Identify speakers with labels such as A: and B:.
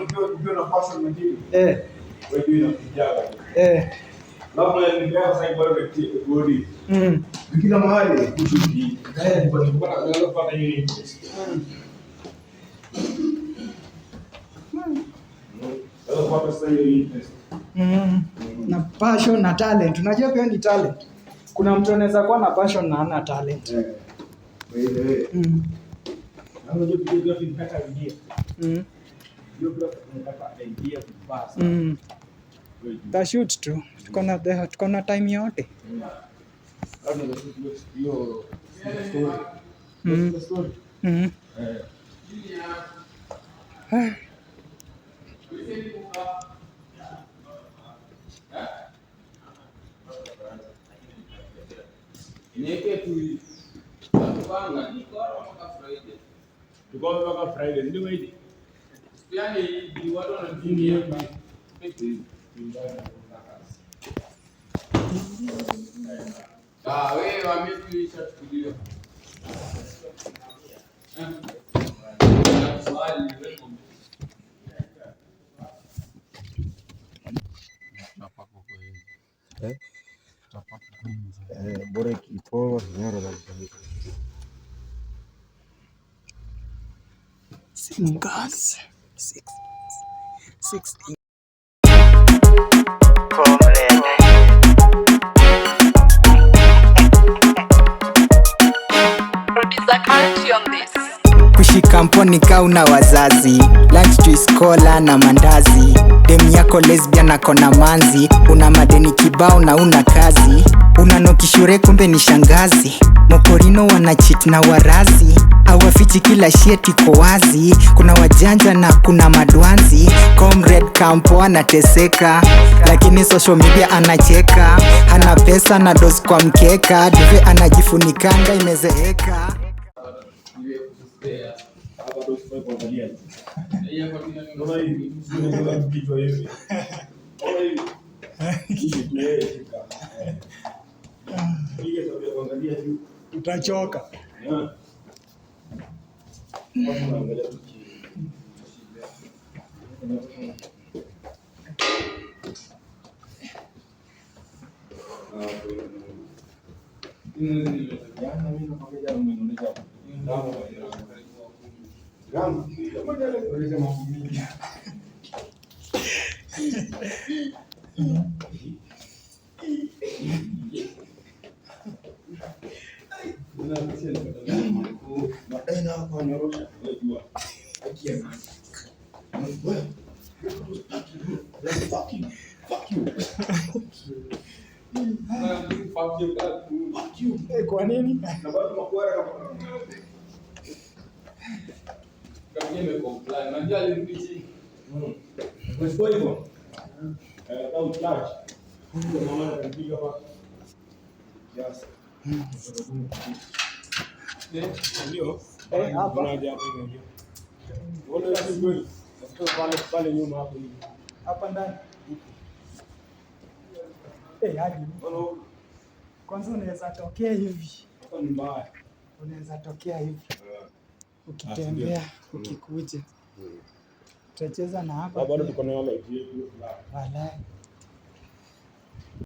A: Ukiwa na passion na kitu,
B: Eh,
A: wewe juu inakujaga.
B: eh.
A: Labda ni kwa sasa bado ni godi. Kila mahali kushuti. Kwa nilikuwa naweza kupata hiyo interest. Naweza kupata sasa hiyo interest.
B: Na passion na talent. Unajua pia ni talent. Kuna mtu anaweza kuwa na passion na hana talent.
A: Eh. By the way, unajua videography inataka idea. Videography inataka idea vibaya sana. Wewe juu.
B: Tashoot tu. Tuko na time yote.
A: Labda unaweza shoot hiyo story. Hiyo story. Eh.
B: Ah.
C: Niweke tu hivi. Kupanga ni kwa mpaka Friday.
A: Tuko mpaka Friday, ndio hivi.
C: Yaani ni watu wanatumia hivi. Ah, wewe wa ishachukuliwa. Eh. Swali wewe.
D: Eh, bora ikipoa nyara za kutumika.
B: Singers. Six. Six.
E: Comrade.
F: Producer Currency on this.
E: Kushika mponi kauna wazazi, lunch juice cola na mandazi, dem yako lesbian ako na manzi, una madeni kibao na una kazi, unanokishure kumbe ni shangazi, mokorino wana cheat na warazi, hawafichi kila shit iko wazi, kuna wajanja na kuna madwanzi, comrade kampo anateseka, lakini social media anacheka, hana pesa na dos kwa mkeka, duve anajifunikanga imezeeka.
C: Iwe kuspare.
A: Hapa ndio sifai kuangalia.
C: Hii hapa pia ni
A: Unaona hivi? Unaona kichwa hivi. Unaona hivi? Hivi tu wewe shika. Eh. Piga sababu ya kuangalia juu.
B: Utachoka.
A: Yeah. Hapo unaangalia tu chini. Ah, jana mimi nakwambia jana umenionyesha damu damu. Moja leo nionyesha mambo mingi. Baadaye na hapo anyorosha, wewe jua. Haki ya nani? Wewe. Fuck you. Fuck you. Fuck you.
B: Eh, kwa nini?
A: Na bado makwara kama
C: Unajua alirudi chini.
A: Unasikia hivyo? Eh, au clutch. Huyu mama anapiga hapa. Kiasi. Ndio.
B: Eh, hapa.
A: Unaje hapo hivi? Unaona hivi kweli? Nasikia pale pale nyuma hapo hivi.
B: Hapa ndani. Eh, hadi.
A: Unaona
B: Kwanza unaweza tokea hivi.
A: hapa ni mbaya.
B: Unaweza tokea hivi. Ukitembea, ukikuja. Tutacheza na hapa.
A: Bado tuko na light yetu.
B: Walai.